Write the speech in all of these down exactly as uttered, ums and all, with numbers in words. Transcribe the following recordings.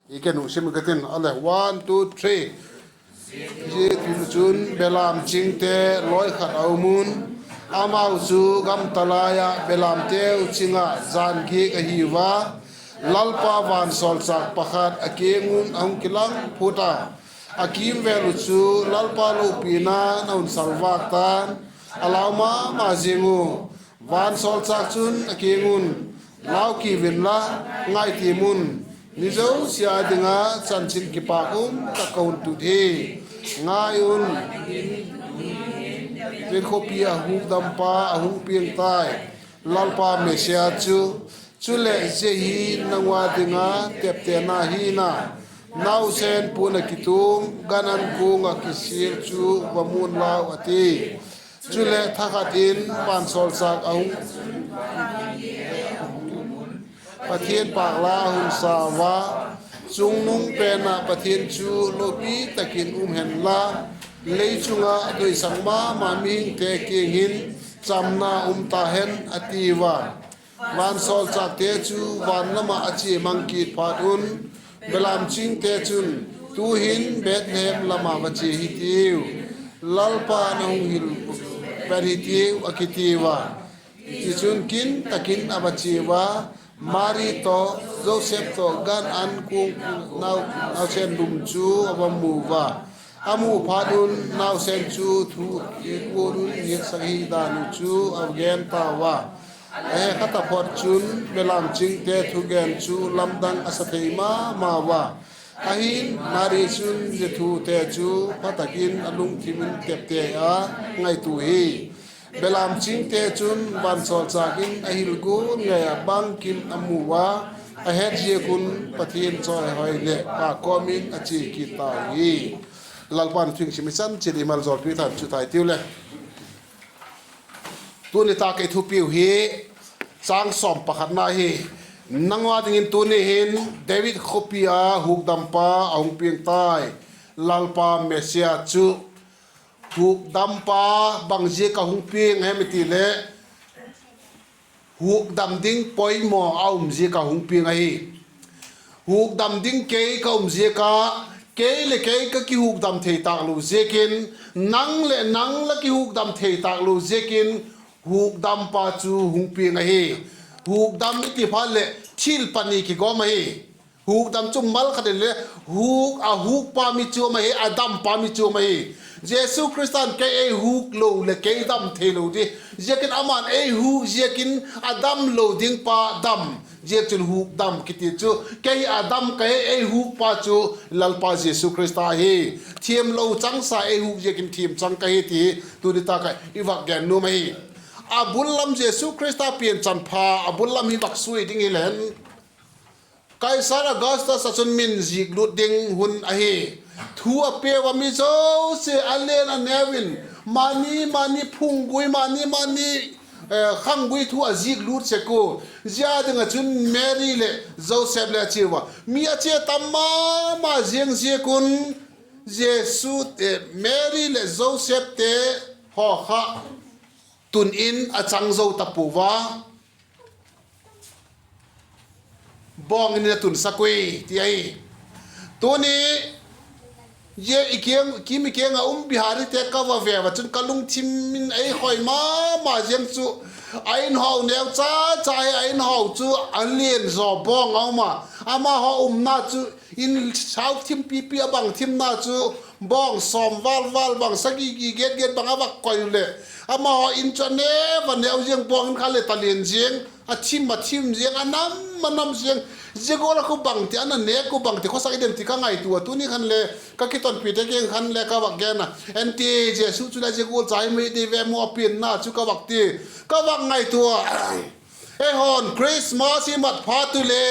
I ke nu sim ka tin a le, one, two, three. Zia thil chun belam chingte lawi khat a um un, amau chu gam ta lai ah belamteu ching ah jan giak ahiu a, Lalpa vansawlchâk pakhat a kiang un a hung kilang phut a, a kîmvêl uh chu Lalpa lopina'n a hun salvâk ta'n, a lau ma ma ziang u. Vansawlchâk chun a kiang un, Lau kiu inla, ngai tiam un, mi zosia â ding ah chanchin kipâk um tak ka hun tut hi. Ngai un, David khawpi ah hukdampa a hung piang tai, Lalpa Messia chu. Chuleh zia hi nang ua ding ah teptena hi'n a, nausen puan ah kituam, gan an kuang ah kisial chu va mu un lau, a ti. Chuleh thakhat in vansawlchâk a hung, Pathian pâk la a hun sa ua, Chungnung pen ah Pathian chu lopi tak in um hen la, lei chung ah doisak ma ma mihingte kiang hin chamna um ta hen, a tiu a. Vansawlchâkte chu van lam ah a chia mang kit phat un, belam chingte chun, Tu'hin Bethlehem lam ah va chia hitiu, Lalpa'n a hung hil pen hitiu, a kitiu a. Tichun kin tak in a va chia ua, Mari tawh Joseph tawh gan an kuang, nau, nausen lum chu a va mu ua. A mu phat un nausen chu thu, kuan un hiatsak hi dan uh chu a gen tau a. A he kha taphot chun belam chingte thugen chu lamdang a sa thei ma ma ua. Ahin Mari chun zia thute chu pha tak in a lungthim in tepte a, ngaitua hi. Belam chingte chun vansawlchâk in a hil gual ngai ah bangkim a mu ua, a het ziak un Pathian chawihoi leh pâk kawm in a chia kit tau hi. Lalpa'n thu i sim i chan chiat i maljawlpi than chu tai tiu le. Tuni tak i thupiu hi châng sawm pakhatna hi. Nang ua dingin tuni hin David khawpi ah hukdampa a hung piang tai, Lalpa Messia chu. Hukdampa bang ziak ah hung piang hem i ti leh, hukdam ding poimaw a um ziak ah hung piang ahi. Hukdam ding kei ka um ziak a, kei leh kei ka kihukdam thei tâk lo ziakin, nang leh nang la kihukdam thei tâk lo ziakin, hukdampa chu hung piang ahi. Hukdam i ti phat leh thil pani kigawm ahi. Hukdam chu mal khat in le, huk, a hukpa mi chuam ahi, a dampa mi chuam ahi. Jesu Khrista'n kei ei huk lo leh kei dam theilo di. Ziakin ama'n ei huk ziakin a damlo ding pa dam. Ziakchun hukdam kiti chu kei a dam ka hi, ei hukpa chu Lalpa Jesu Khrista ahi. Thiamlo changsa ei huk ziakin thiam chang ka hi ti hi tuni tak ah i vak gen nuam ahi. A bul lam Jesu Khrista pianchanpha a bul lam hi vak sui ding hi len. Kaisar Augustus ah chun min ziklût ding hun ahi. Thu a pia ua mi zosia a lian a neu in, mani mani phunggui, mani mani khanggui thu a ziklût sek ua. Zia ding ah chun Mary leh Joseph le a chia ua. Mi a chia tam ma ma ziang ziak un, Jesu, Mary leh Joseph te haw kha tun in a chang zo ta pua ua. Bawng in a tunsak ui ti ahi. Tuni, zia i kiang, kim i kiang ah um Biharite ka va ve ua chun ka lungthim in ei khoi ma ma ziang chu, a inhaw neu cha cha hi, a inhaw chu a lian zaw bawng a um a, amahaw umna chu in sau thim pipi a bang thimna chu bawng sawm val val bang sagi gi get get bang a vak koi u leh, amahaw in chu a neu a neu ziang, bawng in kha le ta lian ziang, a thim a thim ziang, a nam a nam ziang. Zia gual ah khu bangti a na nêk u, bangti khawsak i dem ti ka ngaitua a, tuni khan le ka kitonpite kiang khan le ka vak gen a, en ti, Jesu chu le zia gual cha hi mai di ve maw, a pianna chu ka vak ti, ka vak ngaitua a. Eihaw'n Christmas i mat phat u le,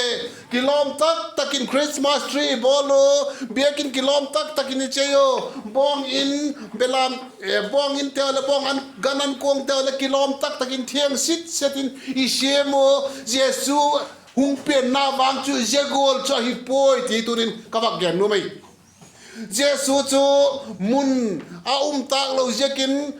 kilawm tak tak in Christmas tree i bawl u, biakin kilawm tak tak in i chei u, bawng in, belam, bawng in teu leh bawng an, gan an kuang teu leh kilawm tak tak in thiang sit set in i siam u. Jesu hung pianna vang chu zia gual chu ahi puai ti tunin ka vak gen nuam ahi. Jesu chu mun a um tâk lo ziakin,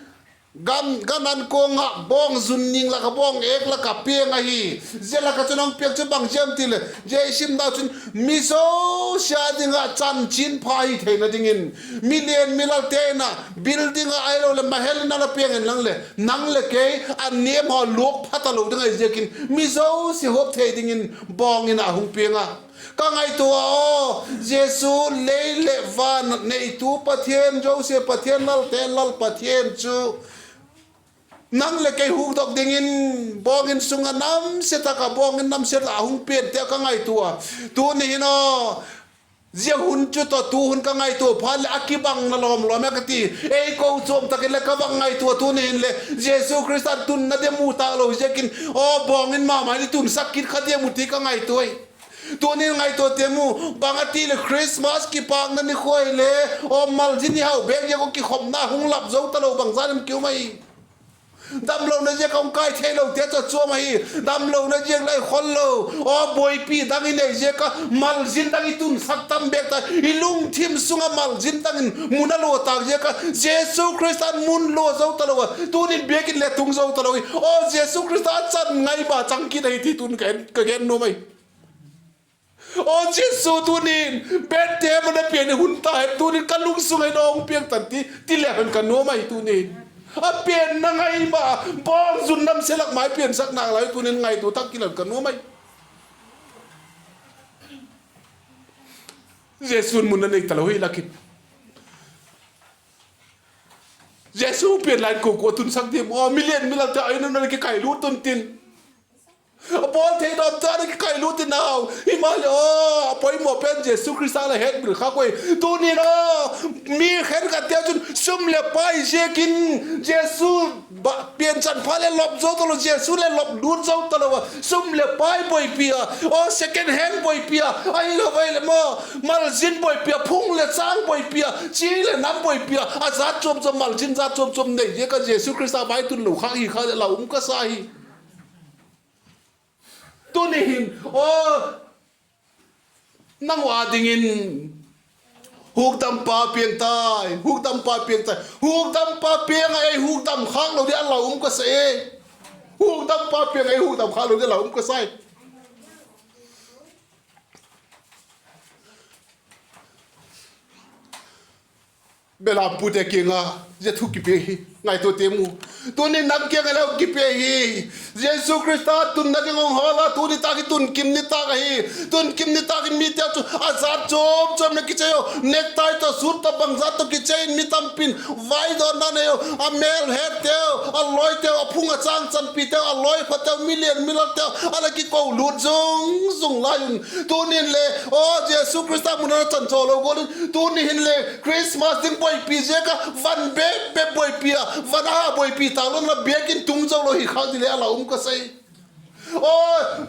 gan, gan ankuang ah bawng zun ning lak ah bawng ek lak ah piang ahi. Zia lak ah chun a hung piang chu bang ziam ti leh, zia i simnau chun mi zosia ding ah chanchinpha hi theina dingin, mi lian mi lalte in ah building ah ahiloleh mahel in a la piang inlang leh, nang leh kei a niam haw luak pha talo ding ahi ziakin mi zosia huap thei dingin bawng in ah hung piang a. Ka ngaitua a aw, Jesu lei leh van neitu Pathian, zosia Pathian, lalte Lal Pathian chu nang leh kei hukdok dingin bawng in sung ah namse tak ah, bawng in namse tak ah hung pian ti a ka ngaitua a. Tuni hin aw, zia hun chu tawh tu hun ka ngaitua phat leh a kibang na lawm lawm e ka ti. Ei kochuam tak in leh ka bang ngaitua, tuni hin leh Jesu Khrista'n tunna ding mu talo ziakin, aw, bawng in ma ma in i tunsak kit kha diam u ti ka ngaitua i. Tuni in ngaitua tiam u, bang a ti leh Christmas kipâkna nikhua hile, aw, malzin i hau bêk ziak ah kikhopna hung lap zo talo bangzan em ki um ahi. Damlona ziak a hung kai theilo te chu a chuam ahi. Damlona ziak leh khol lo, aw, buaipi dang i nei ziak a malzin dang i tunsak tam bêk ta. I lungthim sung ah malzin dang in mun a lua tâk ziak a Jesu Khrista'n mun lua zo talo a, tuni in biakin le tung zo talo i. Aw, Jesu Khrista a chan ngai ba chang kit ahi ti tun ka gen nuam ahi. Aw, Jesu tuni in Bethlehem ah a pian i hun ta hen, tuni in ka lungsung ah hin a hung piang tan ti, ti le hen ka nuam ahi tuni in. A pianna ngai ma, bawng zun namse lak mai piansak nalai tuni in ngaitua thak kit hen ka nuam ahi. Jesu'n mun a nei talo hi lak in, Jesu pian lai in kua kua tunsak diam aw, mi lian mi lalte a in a kikailut un tin, a bawl thei dawm ta a kikailut in au. Himaleh aw, a poimaw pen Jesu Khrista la hetmil kha koi. Tuni in aw, mi khenkhatte chun sum leh pai ziakin Jesu pianchanpha leh lop zo talo, Jesu leh lop lut zo talo a, sum leh pai buaipi a, aw, second hand buaipi a, ahilo vai leh maw, malzin buaipi a, phung leh châng buaipi a, chi leh nam buaipi a, a zat chuam chuam, malzin zat chuam chuam nei ziak a Jesu Khrista vai tun lo khâk hi kha leh la um ka sa hi. Tuni hin aw, nang ua dingin hukdampa piang tai, hukdampa piang tai, hukdampa piang ah ei hukdam khâk lo ding a la um ka sa e. Hukdampa piang ah ei hukdam khâk lo ding a la um ka sa e. Belampute kiang a zia thu kipiak hi, ngaitua tiam u. Tuni nang kiang ah le kipiak hi. Jesu Khrista tunna ding hung hawl a, tuni tâk hi tunkim nitâk ahi. Tunkim nitâk in mite chu a zat chuam chuam na kichei u. Necktie tawh, suit tawh, bangzat tawh kichei in mi tampi'n vaidawnna nei u. A mêl hetteu, a lawiteu, a phung a châng chanpiteu, a lawi phateu, mi lian mi lalte a la kiko lut zung zung lai un, tuni'n le, aw, Jesu Khrista mun a chan chaw lo gual in, tuni hin le Christmas ding buaipi ziak a van bep bep buaipi a, van a buaipi tâk lo in la biakin tung zo lo hi khâk ding le a la um ka sa i. Aw,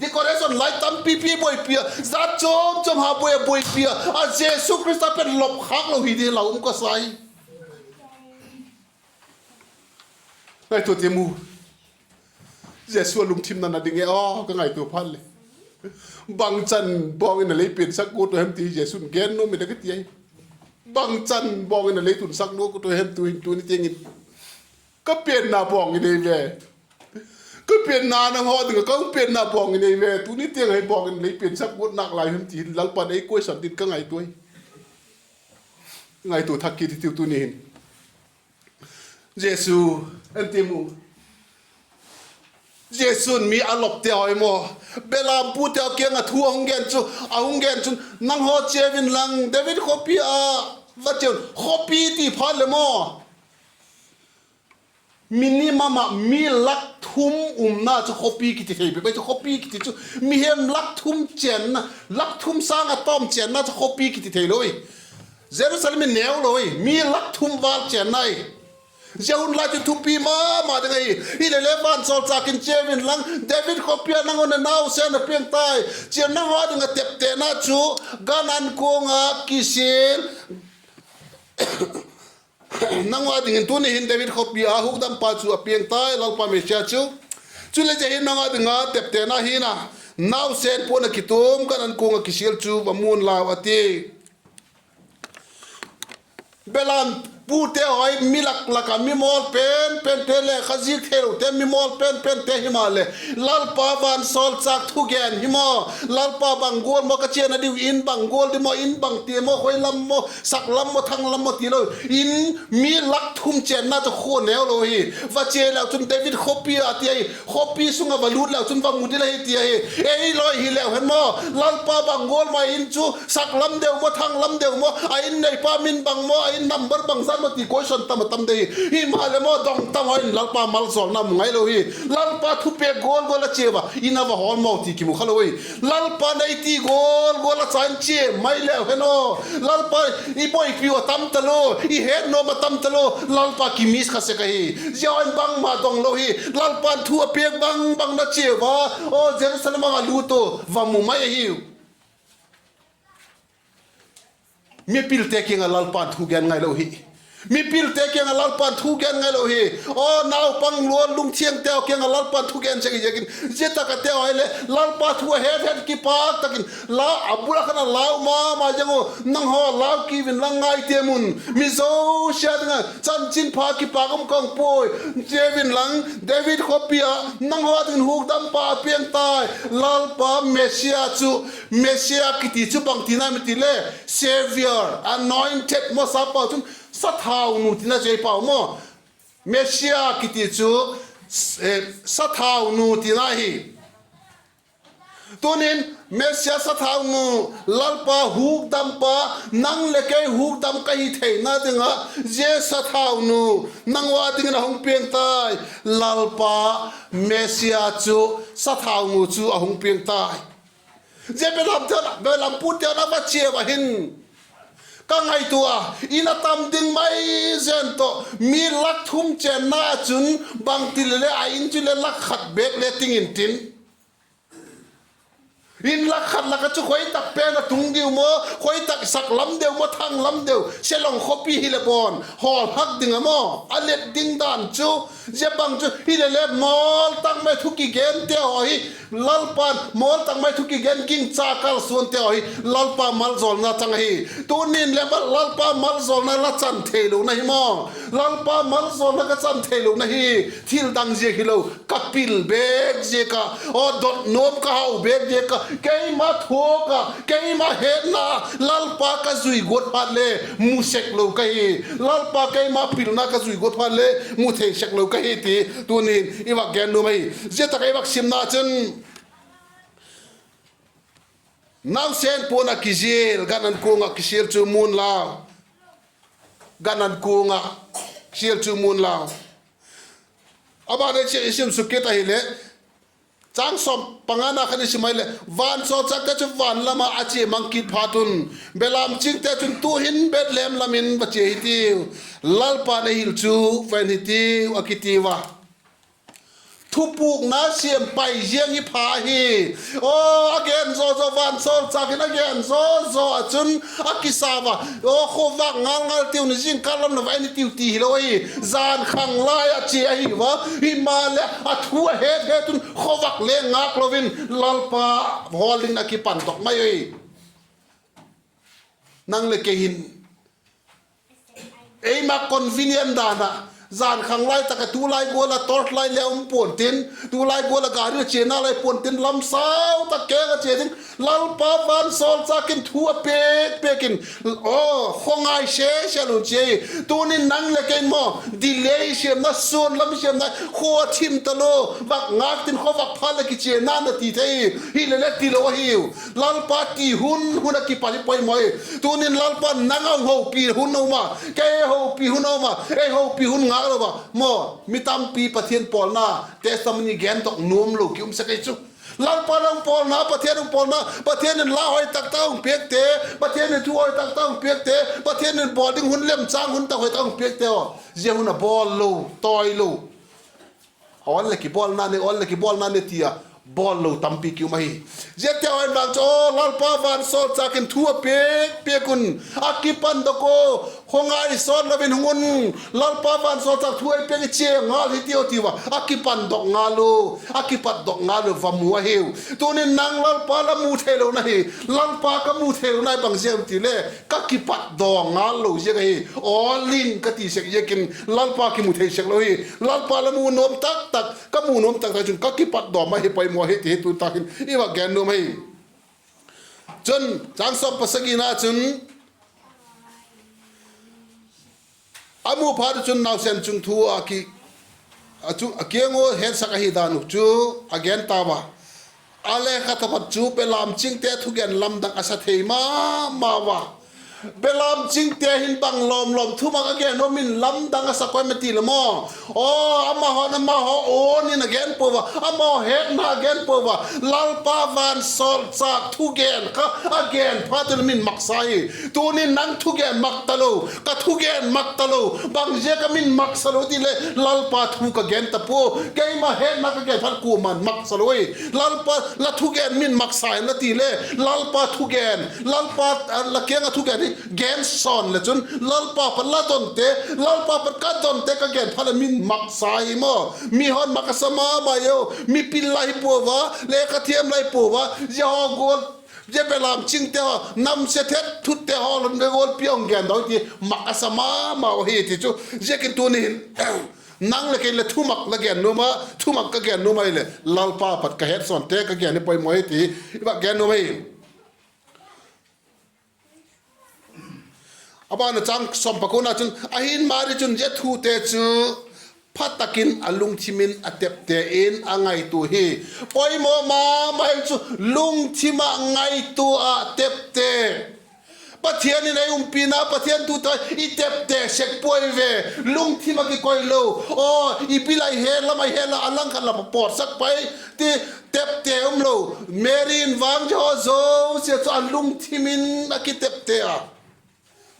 decoration light tampipi buaipi a, zat chuam chuam ha buai a buaipi a, a Jesu Khrista pen lop khâk lo hi ding la um ka sa i. Ngaitua tiam u. Jesu a lungthim nana ding e aw, ka ngaitua phat leh, bangchan bawng in a lei piansak guat u hem ti Jesu'n gen nuam in a ka ti ai. Bangchan bawng in a lei tunsak guat u hem tu hin tuni tiang in, ka pianna bawng in ei ve. Ka pianna nanghaw ding ah ka hung pianna bawng in ei ve. Tuni tiang ah bawng in lei piansak guat nâk lai hem ti hin Lalpa'n ei kuaisan ding ka ngaitua i. Ngaitua thak kit i tiu tuni hin. Jesu, en tiam u. Jesu'n mi a lopte haw i maw, belampute haw kiang ah thu a hung gen chu, a hung gen chun, nanghaw chia un lang, David khawpi ah va chia un, khawpi ti phat leh maw, minimum ah mi lak thum umna chu khawpi kiti thei bep ai chu, khawpi kiti chu mihem lak thum chênna, lak thum sâng a tawm chênna chu khawpi kiti theilo i. Jerusalem i neu lo i, mi lak thum vâl chênna i. Zia hun lai chu thupi ma ma ding ahi. Hilele vansawlchâk in chia un lang, David khawpi ah nang un a nausen a piang tai. Chia nanghaw ding ah teptena chu, gan ankuang ah kisil nanghaw dingin tuni hin David khawpi ah hukdampa chu a piang tai, Lalpa Messia chu. Chuleh zia hin nanghaw ding ah teptena hi a, nausen puan ah kitum gan ankuang ah kisil chu va mu unlau a ti. Belam, Pute haw, mi lak lak ah mi mawl pen pente, lekha zik theilote, mi mawl pen pente himaleh, Lalpa vansawlchâk thugen hi maw, Lalpa bang gual maw ka chiana diu, in bang gual di maw, in bang ti maw, khoi lam maw, sak lam maw, thang lam maw ti lo in, mi lak thum chênna chu khua neu lo hi. Va chia leu chun David khawpi a ti ahi, khawpi sung ah va lût leu chun va mu ding ahi ti ahi. Ei lawi hileu hen maw, Lalpa bang gual maw, in chu sak lam deu maw, thang lam deu maw, a in neipa min bang maw, a in number bangzat maw ti question tam a tam dei hi. Himaleh maw, dong tam haw in Lalpa maljawlna mu ngai lo hi. Lalpa thupêk gual gual a chia ua, in a va hawl maw ti kimu kha lo hi. Lalpa'n ei ti gual gual a chan chia mai leu hen aw, Lalpa, i buaipi uh a tam talo, i het nuam a tam talo, Lalpa ki miss kha sek ahi. Zia haw in bangma dong lo hi. Lalpa'n thu a piak bang bang na chia ua, aw Jerusalem âng a lût uh va mu mai ahiu. Mipilte kiang ah Lalpa'n thu gen ngai lo hi. Mipilte kiang ah Lalpa'n thu gen ngai lo hi. Aw naupang lua lungthiangte kiang ah Lalpa'n thu gen sek hi ziakin, zia tak ah te haw hileh Lalpa thu a het het kipâk tak in, la a bul ah khan a lau ma ma ziang u, nanghaw lau kiu inlang ngai tiam un, mi zosia ding ah chanchinpha kipâk um ka hung puai. Chia inlang, David khawpi ah nanghaw dingin hukdampa a piang tai. Lalpa Messia chu, Messia kiti chu bang tina mi ti le, Saviour, anointed maw, sapau chun sathaunu tina chu ei pau maw. Messia kiti chu, eh, sathaunu tina hi. Tunin Messia sathaunu, Lalpa hukdampa, nang leh kei hukdam ka hi theina ding ah zia sathaunu nang ua dingin a hung piang tai. Lalpa Messia chu, sathaunu chu a hung piang tai. Zia belam, belam pute'n a va chia ua hin, ka ngaitua a, in a tam ding mai zen tawh, mi lak thum chênna chun, bangti le le a in chu le lak khat bêk le ting intin, in lak khat lak ah chu khoi tak pen a tung diu maw, khoi tak, sak lam deu maw, thang lam deu, Shillong khawpi hileh bawn hawl hak ding a maw, a let ding dan chu, zia bang chu hileh le mawl tak mai thu kigente haw hi, Lalpa'n mawl tak mai thu kigen gingcha kalsuante haw hi Lalpa maljawlna chang ahi. Tunin le Lalpa maljawlna la chan theilona hi maw, Lalpa maljawlna ka chan theilona hi, thil dang ziak hilo, ka pil bêk ziak ah, aw dot nuam ka hau bêk ziak ah, keima thuak ah, keima hetna Lalpa ka zui guat phat le mu sek lo ka hi. Lalpa keima pilna ka zui guat phat le mu thei sek lo ka hi ti tunin i vak gen nuam ahi. Zia tak ah i vak simna chun, nausen puan ah kizial, gan an kuang ah kisial chu mun lau. Gan an kuang ah kisial chu mun lau. A ban a chia i sim suk kit ahileh, chang sawm pangana khan i sim ahileh, vansawlchâkte chu van lam ah a chia mang kit phat un, belam chingte chun tu'hin Bethlehem lam in va chia hitiu, Lalpa'n ei hil chu va en hitiu, a kiti ua. Thupukna siam pai ziang hi pha hi. Aw, a gen zaw zaw, vansawlchâk in a gen zaw zaw ah chun a kisa ua. Aw, khawvâk ngal ngal tiu ni, zingkal lam lo va en hitiu ti hilo ahi. Jan khang lai ah chia ahi ua. Himaleh a thu a het het un khawvâk le ngâk lo in Lalpa hawl dingin a kipandok mai ui. Nang leh kei hin eima convenient dan ah, jan khang lai tak ah tulai gual ah torch light le um pua'n tin, tulai gual ah gari chiana lai pua'n tin, lam sau tak keng ah chia ding, Lalpa vansawlchâk in thu a pêk pêk in, aw, khawngai se se lo chia hi. Tunin nang leh kei maw, delay siamna, suan lam siamna, khua thim talo, vak ngâk tin khawvâk phat leh kichiana na ti thei, hileh le tilo ahiu. Lalpa ti hun hun a kipat hi poimaw hi. Tunin Lalpa'n nang a hung hopi hun a um a, kei hung hopi hun a um a, ei hopi hun ngâk lo a maw, mi tampi Pathian pawlna, testimony gen tawk nuam lo ki um sek ei chu. Lalpa nang pawlna, Pathian hung pawlna, Pathian in la hoi tak tak hung piakte, Pathian in thu hoi tak tak hung piakte, Pathian in bawl ding hun lemchâng hun tak hoi tak hung piakte aw, zia hun a bawl lo, tawi lo, awl leh kibawlna ne, awl leh kibawlna ne ti a bawl lo tampi ki um ahi. Ziate hoi vang chu, aw, Lalpa vansawlchâk in thu a piak piak un, a kipandok ua, Khawngai sawt lo in hung un, Lalpa vansawlchâk thu ei piak i chia ngal hi tiu, tiu a, a kipatdok ngal u, a kipatdok ngal u va mu ahiu. Tunin nang Lalpa la mu theilona hi, Lalpa ka mu theilona hi bang ziak em ti le, ka kipatdok ngal lo ziak ahi. Aw ling ka ti sek ziakin Lalpa kimu thei sek lo hi. Lalpa la mu nuam tak tak, ka mu nuam tak tak chun ka kipatdok ahi, poimaw hi ti hi tu tak in i va gen nuam ahi. Chun chang sawm pasagina chun, a mu phat chun nausen chung thu a ki, a chu a kiang ua hetsak ahi dan uh chu a gen tau a. A lekha tapat chu belam chingte thugen lamdang a sa thei ma ma ua. Belam chingte hin bang lawm lawm thumak a gen ua min lamdang a sa koi em ti le maw? Aw, amahaw'n amahaw awn in a gen pua ua, amahaw hetna a gen pua ua. Lalpa vansawlchâk thugen kha a gen phat un min maksa hi. Tunin nang thugen mak talo, ka thugen mak talo, bang ziak a min maksa lo ti le, Lalpa thu ka gen ta pua, keima hetna ka gen phat kuama'n maksa lo hi. Lalpa la thugen min maksa in la ti le, Lalpa thugen, Lalpa, la kiang ah thugen hi gen sawn le chun, Lalpa pat la donte, Lalpa pat ka donte ka gen phat le min maksa hi maw? Mihaw'n mak a sa ma ma ua, mi pil la hi pua ua, lekha thiam la hi pua ua, zia haw gual, zia belam chingte haw, namse thet thutte haw lon ve gual piang gen doi ti mak a sa ma ma uh hi ti chu. Ziakin tuni hin nang leh kei leh thumak la gen nuam a, thumak ka gen nuam ahileh, Lalpa pat ka hetsawnte ka gen hi poimaw hi ti i va gen nuam ahi. A ban ah chang sawm pakuana chun, ahin Mari chun zia thute chu pha tak in a lungthim in a tepte in a ngaitua hi. Poimaw ma ma hi chu lungthim ah ngaitua ah tepte. Pathian in ei umpina, Pathian thu tawh i tepte sek puai ve. Lungthim ah kikoi lo, aw, i pi lai he lam ai he la, a langkhat lam pawtsak pai ti tepte um lo. Mary in vang zia haw zosia chu a lungthim in a kitepte a.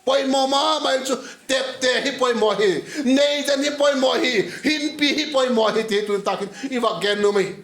Poimaw ma ma hi chu tepte hi poimaw hi, nei den hi poimaw hi, hinpi hi poimaw hi ti tun tak in i va gen nuam ahi.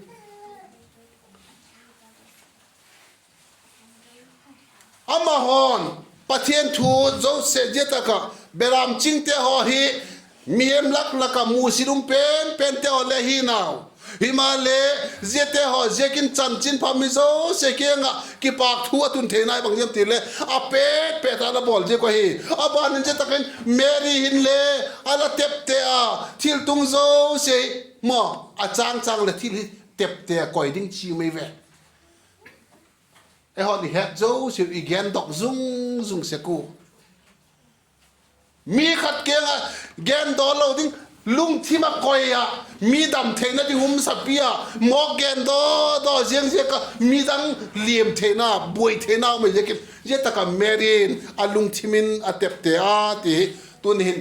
Amahaw'n Pathian thu zosia zia tak ah belam chingte haw hi mihem lak lak ah musit um pen pente haw le hi nau. Himaleh ziate haw ziakin chanchinpha mi zosia kiang ah kipâk thu a tun theina i bang ziam ti le, a pet pet a la bawl ziak uh ahi. A ban in zia tak in Mary hin le a la tepte a, thiltung zosia maw, a châng châng leh thil hi tepte a koi ding chi mai ve. Eihaw'n i het zosia i gendok zung zung sek u. Mi khat kiang ah gendaw lo ding, lungthim ah koi ah, mi dam theina ding um sapi ah, mawk gendaw daw ziang ziak ah midang liam theina, buai theina um ahi ziakin, zia tak ah Mary in a lungthim in a tepte a ti hi. Tuni hin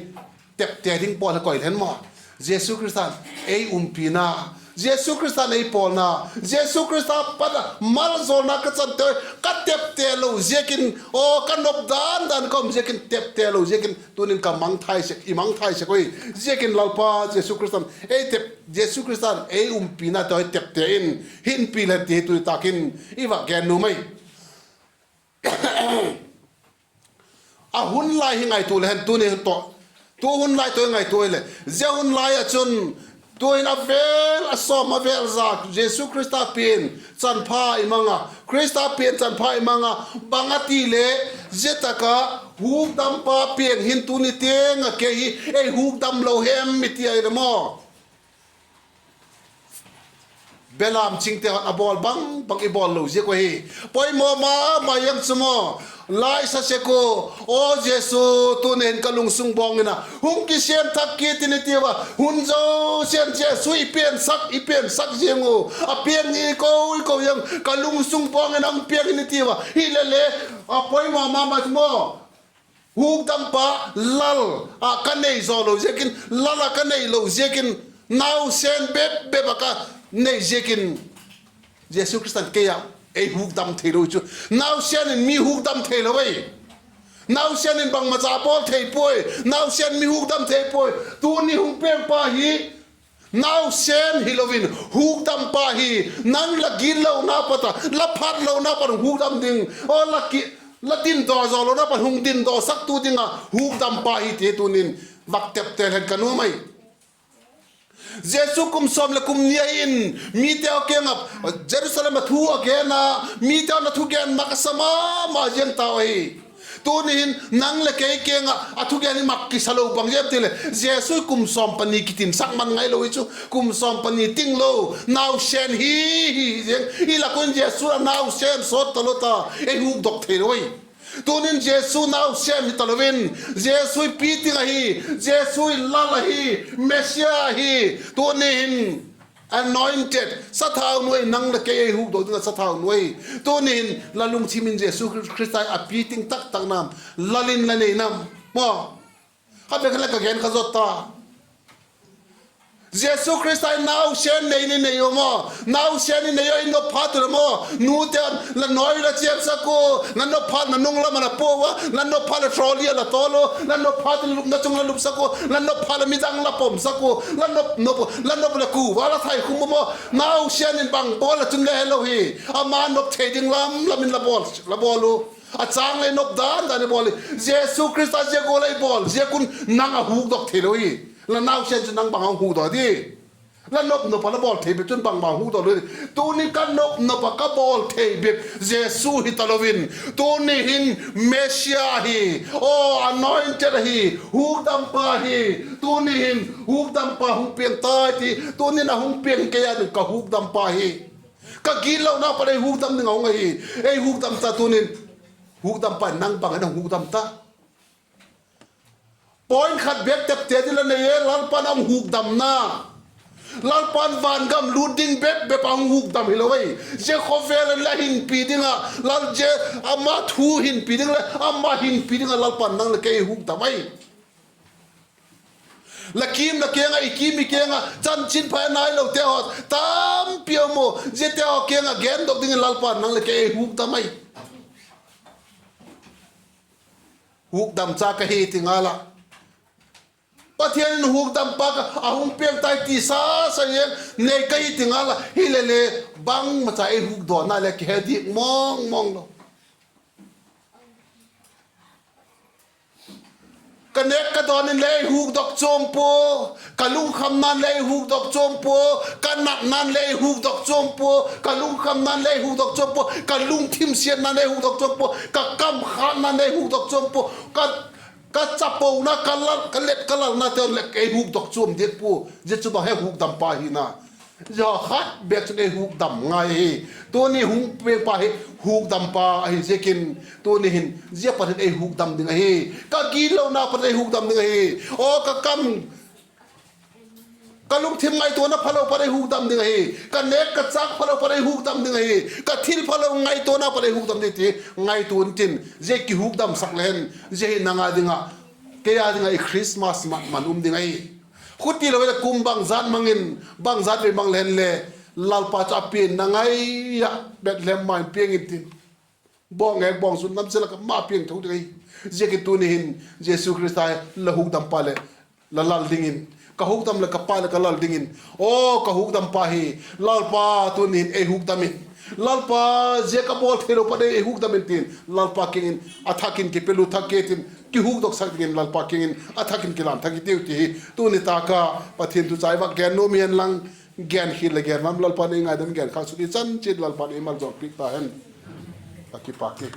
tepte ding pawl a koi hen maw? Jesu Khrista'n ei umpina, Jesu Khrista'n ei pawlna, Jesu Khrista pat a malzawlna ka chante, ka tepte lo ziakin, aw, ka nop dan dan ka um ziakin, tepte lo ziakin tunin ka mangthai sek, i mangthai sek ui. Ziakin Lalpa Jesu Khrista'n ei tep, Jesu Khrista'n ei umpina tawh tepte in hinpi leh ti hi tu tak in i va gen nuam ahi. A hun lai hi ngaitua le hen, tuni tawh, tu hun lai tawh i ngaitua hileh, zia hun lai ah chun tu'hin a vêl a sawm, a vêl za Jesu Khrista pian chanpha i mang a, Khrista pian chanpha i mang a, bang a ti le, zia tak ah hukdampa pian hin tuni tiang ah kei hi ei hukdam lo hem i ti ai le maw? Belam chingte haw'n a bawl bang bang i bawl lo ziak uh ahi. Poimaw ma ma hiam chu maw, la i sa sek u, aw Jesu, tuni hin ka lungsung bawng in a hung kisiam thak kit in i tiu a, hun zosia'n Jesu i piansak, i piansak ziang u, a piang i ko i ko hiam, ka lungsung bawng in a hung piang in i tiu a, hilele, a poimaw ma ma chu maw, hukdampa lal ah ka nei zaw lo ziakin, lal ah ka nei lo ziakin, nausen bep bep ah ka nei ziakin, Jesu Khrista'n kei ah ei hukdam theilo chu. Nausen in mi hukdam theilo ei. Nausen in bangmacha bawl thei puai. Nausen mi hukdam thei puai. Tuni hung piangpa hi nausen hilo in hukdampa hi. Nang la gitlona pat a, la phatlona pat hung hukdam ding, aw la ki La dindawk zaw lona pan hung dindawksaktu ding ah hukdampa hi ti tunin vak tepte hen ka nuam ai. Jesu kum sawm leh kum ni a hin mite kiang ah Jerusalem ah thu a gen a, mite na thugen mak a sa ma ma ziang tau ahi. Tuni hin nang leh kei kiang ah a thugen hi mak kisa lo bang ziam ti leh Jesu kum sawm pani kitinsak man ngai lo hi chu, kum sawm pani ting lo, nausen hi, hi ziang i lak un Jesu a nausen sawt talo ta, ei hukdok theilo hi. Tunin Jesu nausen hi talo in, Jesu i piting ahi, Jesu i lal ahi, Messia ahi. Tuni hin anointed, sathau nuai, nang leh kei ei hukdok ding ah sathau nuai. Tuni hin la lungthim in Jesu Khrista a piting tak tak nam, lal in la nei nam? Maw, a bek le ka gen kha zot ta. Jesu Khrista in nausen nei ni nei u maw? Nausen ni nei u, i nop phat u le maw? Nute, la nawi la chiamsak u, la nop phat na nung lam a la pua ua, la nop phat le trolley a la tawl u, la nop phat le lupna chung la lupsak u, la nop phat le midang la pomsak u, la nop, nop, la nop le kuva la thaikhum u maw? Nausen in bang bawl a chun le helo hi. Ama nop thei ding lam lam in la bawl, la bawl u. A châng le nop dan dan i bawl hi. Jesu Khrista zia gual ei bawl ziak un nang a hukdok theilo hi. La nausen chu nang bang a hukdok di? La nop nop a la bawl thei bep chun bangma hukdok lo hi. Tuni ka nop nop a ka bawl thei bep Jesu hi talo in, tuni hin Messia hi, aw anointed ahi, hukdampa hi. Tuni hin hukdampa hung piang tai ti, tunin a hung piang kei a ding ka hukdampa hi. Ka gitlona pat ei hukdam ding a hung ahi. Ei hukdam ta tunin. Hukdampa in nang bang a hung hukdam ta? Point khat bêk tepte ding la nei e, Lalpa'n a hung hukdamna. Lalpa'n vangam lût ding bep bep a hung hukdam hilo ai. Zia khawvel a la hinpi ding ah, lal zia ama thu hinpi ding leh ama hinpi ding ah Lalpa'n nang leh kei hukdam ai. La kim la kiang ah, i kim i kiang ah chanchinpha nailote haw tampi a um u, ziate haw kiang ah gendok dingin Lalpa'n nang leh kei hukdam ai. Hukdam cha ka hi ti ngal a, Pathian in hukdampa ka, a hung piang tai ti sa sa e, nei ka hi ti ngal a, hile le bangmacha ei hukdawna le kihe dik mawng mawng lo. Ka nêk ka dawn in le ei hukdok chuam pua, ka lungkhamna'n le ei hukdok chuam pua, ka natna'n le ei hukdok chuam pua, ka lungkhamna'n le ei hukdok chuam pua, ka lungthim siatna'n le ei hukdok chuam pua, ka kam khâtna'n le ei hukdok chuam pua, ka, ka chapona, ka lal, ka let ka lalnate le ei hukdok chuam diak pua. Zia chu bang hem, hukdampa hina. Zia khat bêk chun ei hukdam ngai hi. Tuni hung piangpa hi hukdampa ahi ziakin, tuni hin zia pat hin ei hukdam ding ahi. Ka gitlona pat ei hukdam ding ahi. Aw ka kam, ka lungthim ngaituana phalo pat ei hukdam ding ahi. Ka nêk ka châk phalo pat ei hukdam ding ahi. Ka thil phalo ngaituana pat ei hukdam ding ti ngaitua intin, zia kihukdamsak le hen, zia hi nang a ding ah, kei a ding ah i Christmas mat man um ding ahi. Khuti lo leh kum bangzat mang in, bangzat vei mang le hen le, Lalpa chu a pianna ngai ah Bethlehem ma in piang intin, bawng ek bawng zun lam se lak ah ma piang tho ding ahi. Ziakin tuni hin Jesu Khrista la hukdampa leh la lal dingin, ka hukdam leh ka pa leh ka lal dingin, aw ka hukdampa hi, Lalpa tuni hin ei hukdam in, Lalpa zia ka bawl theilo pat ei hukdam in tin Lalpa kiang in a thak in kipelut thak kit in, kihukdoksak dingin Lalpa kiang in a thak in kilan thak kit u ti hi tuni tâk a Pathian thu chai vak gen nuam i hen lang, gen khial leh gen lam Lalpa'n ei ngaidam, gen khâk suk i chan chiat Lalpa'n ei maljawl piak ta hen. A kipak e.